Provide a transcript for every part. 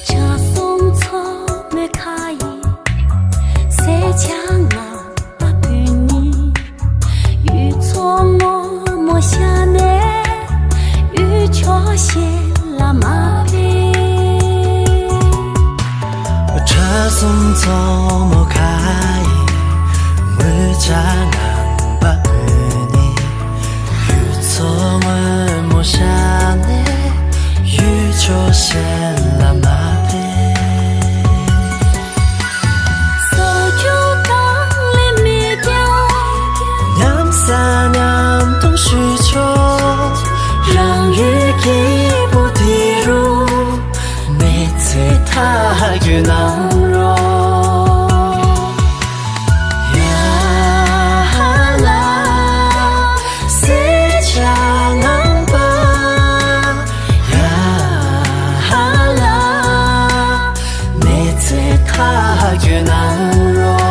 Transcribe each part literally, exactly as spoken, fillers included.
ཆ་སོང་མཚོ་མོའི་ཁ་ཡི་སེར་ཆ་ངང་པ་བུད་ནི། ཡུལ་ཚོ་སྔོན་མོ་ཤར་ནས་ཡུལ་ཕྱོགས་གཞན་ལ་མ་ཕེབས། ཁྲ་གསུམ་མཚོ་མོ་ཁ་ཡི་མུ་ཆ་ངང་པ་བུད་ནི། ཡུལ་ཚོ་སྔོན་མོ་ཤར་ནས་ཡུལ་ཕྱོགས་གཞན་ལ་མ་ཕེབས། སོ་ཁྱོད་གང་ལས་མི་རྒྱལ། མཉམ་ཟ་མཉམ་འཐུང་ཞུ་ཆོག་རང་ཡུལ་སྐྱིད་པོ་དེ་རུ་མི་ཚེ་མཐའ་རྒྱུད་གནང་རོགས། ཡ་ཧ་ལ། སེར་ཆ་ངང་པ། ཡ་ཧ་ལ། མི་ཚེ་མཐའ་རྒྱུད་གནང་རོགས།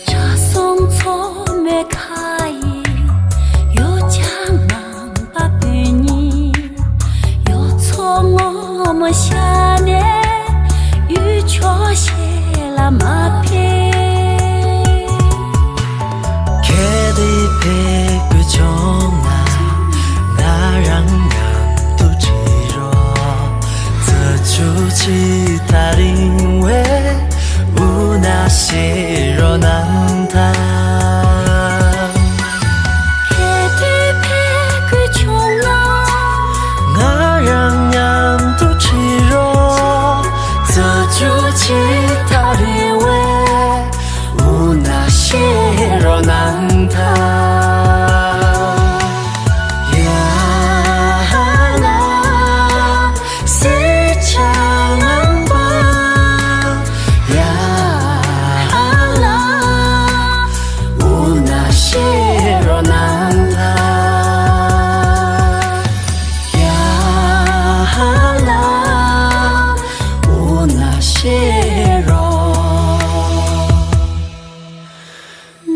ཁྲ་སོང་མཚོ་མོའི་ཁ་ཡི་ཡོ་བྱད་ངང་པ་བུད་ནི། ཡུལ་ཚོ་སྔོན་མོ་ཤར་ནས་ཡུལ་ཕྱོགས་གཞན་ལ་མ་ཕེབས། གལ་ཏེ་ཕེབས་དགོས་བྱུང་ན་ང་རང་མཉམ་དུ་ཁྲིད་རོགས། རྩྭ་ཆུ་ཕྱི་ཐག་རིང་བས་འུ་ན་ཤེས་རོགས་གནང་དང་། གལ་ཏེ་ཕེབས་དགོས་བྱུང་ན་ང་རང་མཉམ་དུ་ཁྲིད་རོགས། རྩྭ་ཆུ་ཕྱི་ཐག་རིང་བས་འུ་ན་ཤེས་རོགས་གནང་དང་། ཡ་ཧ་ལ། སེར་ཆ་ངང་པ། ཡ་ཧ་ལ། འུ་ན་ཤེས་རོགས་གནང་དང་། ཡ་ཧ་ལ། འུ་ན་ཤེས་རོགས་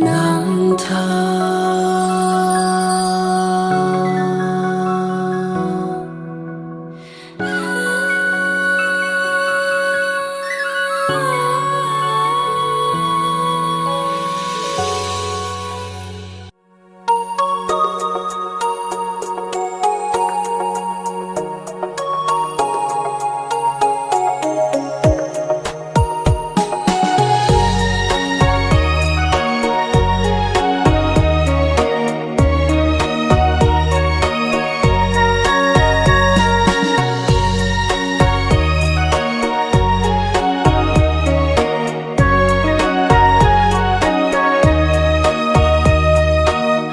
གནང་དང་།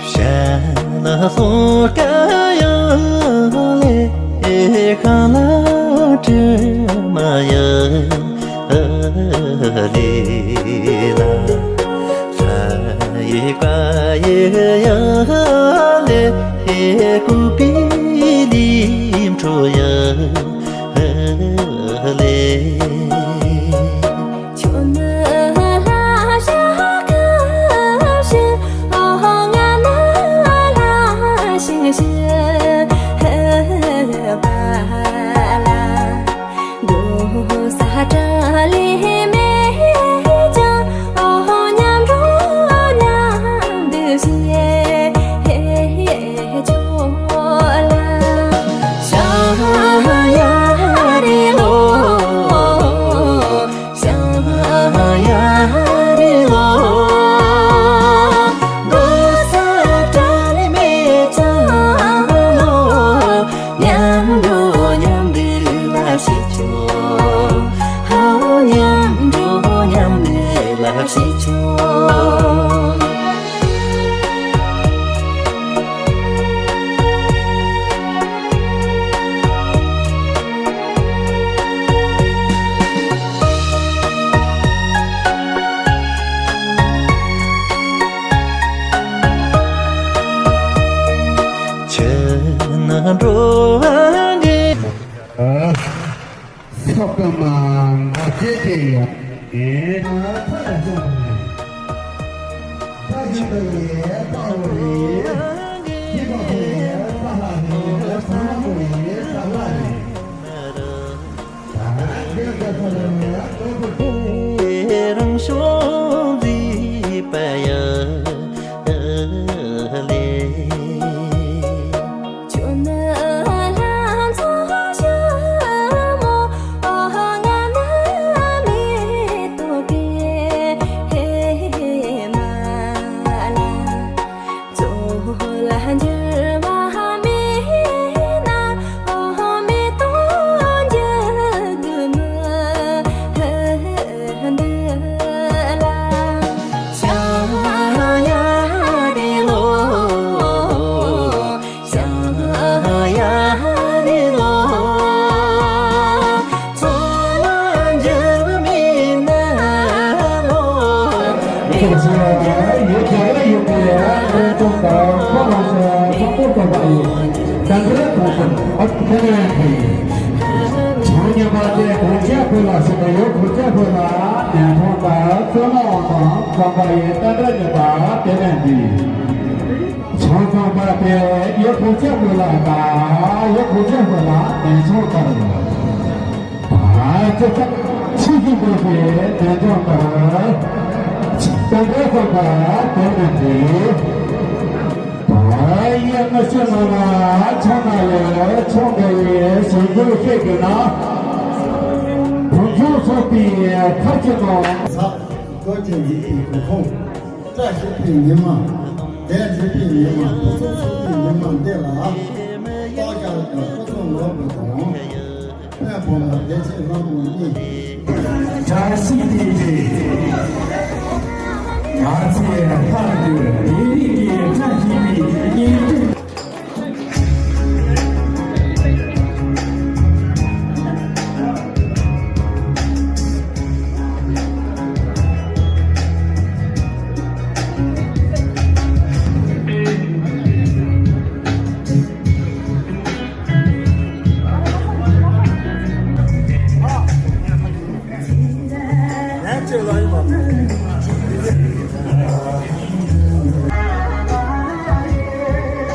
ཤ་ལ་སོ་ཀ་ཡ་ལེ་ཤ་ལ་དྲི་མ་ཡ་ལེ་ལ། ས་ཡི་ཀ་ཡི་ཡ་ལེ་ཀུ་པི་ལི་འཕྲོ་ཡ་ལེ། ཁྱོད་ནི་ལྷ་ཞག་གི་བཞིན། ཨོ་ང་ནི་ལྷ་ཞིག་བཞིན་པ་ལ། འདུག་ས་དྲ་ ལས་མེད་ཀྱང་། ཨོ། མཉམ་འགྲོ་མཉམ་འདུག་བྱེད་ཆོག་ལ། ཤ་ཡ་རེ་ལོ། ཤ་ཡ་རེ་ལོ། གོ་ས་གྲལ་མེད་ཙམ་ལོ། མཉམ་འགྲོ་མཉམ་འདུག་ལ་བྱེད་ཆོག་ཧ། མཉམ་འགྲོ་མཉམ་འདུག་ལ་བྱེད་ཆོག་ཁྱེད་ན་འགྲོ་བ་འདི། ས་ག་མ་ང་བཅས་ཏེ་ཡོང་ནས། ས་ག་མ་ཡེ་ས་འོ་རེ། ས་ག་མ་ཡེ་ས་ལ་རེ། ས་ག་མ་ཡེ་ས་ལ་རེ། རང་བྱུང་མཛེས་པ་ཡ་ལེ། ཁྱོད་ནི་ལྷ་མཚོ་ཆེན་མོ། ང་ནི་མེ་ཏོག་པདྨ་ལ། མཚོ་ལ་འགྱུར་བ་མེད་ན། ཨོ། མེ་ཏོག་འགྱུར་དུ་མི་འདུག་ལ། ཤ་ཡ་རེ་ལོ། ཤ་ཡ་རེ་ལོ། མཚོ་ལ་འགྱུར་བ་མེད་ན་ལོ། མེ་ཏོག་ཡོད་ཀྱང་ཡོད་པའི་ཨ་ཁུ་ཚོ་དང་ཁོ་རང་ཚོ་ཚོགས་པ་ཚོགས་པ་ཡིན། དང་པོའི་གོང་ས་ཨ་ཁུ་ཁེ་ན་ཡང་ཁེ་ཡིན། བྱང་ཉེས་པ་དེ་གོང་ཆེ་བོད་ལ་ཞུགས་པའི་ཡུལ་གོང་ཆེ་བོད་ལ་ནན་ཐོང་དང་བསོད་ནམས་དབང་དང་བསམ་པ་ཡི་རྟ་འདྲ་ཉེས་པ་དེ་ནས་འདི། བྱང་ཚང་པ་དེ་ཡུལ་གོང་ཆེ་བོད་ལ་དང་ཡུལ་གོང་ཆེ་བོད་ལ་ནན་ཆུང་ལྟར། ཨ་ཅེ་ཚ་ཆི་ཞིག་འདོད་པའི་ནན་ཆུང་ལྟར། རྟ་འདྲ་བསམ་པ་དེ་ནས་འདི། ཡ་ང་ཤེས་མ་ལ་ཆ་ན་ལས་ཆོག་འདྲ་ཡི་ཞིག་འགྱུར་ཤེས་དགོས་ན། བུ་ཆུང་ཚོགས་པའི་ཁ་ཆེ་མ། ས་གོ་ཅན་འཇིག་པའི་གོ་ཁུངས། བཀྲ་ཤིས་པའི་ཉི་མ། དལ་འཇིག་པའི་ཉི་མ། བུ་ཆུང་ཚོགས་པའི་ཉི་མ་འདི་ལ། ཏོག་ཅག་གི་སྐུ་གཟུགས་ནོར་བུ་དང་། ཕན་ཕོ་མ་བདེ་ཆེན་ལྷ་མོ་གཉིས། བཀྲ་ཤིས་བདེ་ལེགས། ང་ཚོས་ལྷག་ཏུ་བདེ་ལེགས་ཀྱི་བཀྲ་ཤིས་པའི་བརྙན་འཕྲིན།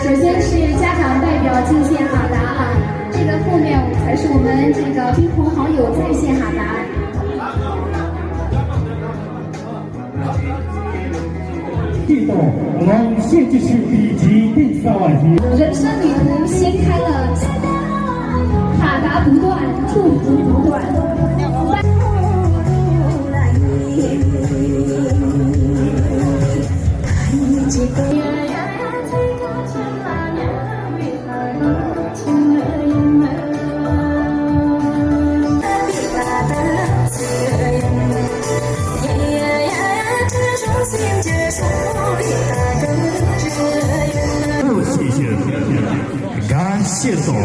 首先是家长代表进献哈达啊，这个后面才是我们这个亲朋好友在献哈达。 སྐྱིད་དང་ངང་ཤེས་ཀྱི་ཕྱུག་པའི་འཇིག་རྟེན་གསར་བ་ཡིན། 人生旅途掀开了，哈达不断，祝福不断。 ལྷོད་ཤིག་ཤིག་དགའ་བྱེད་དོ།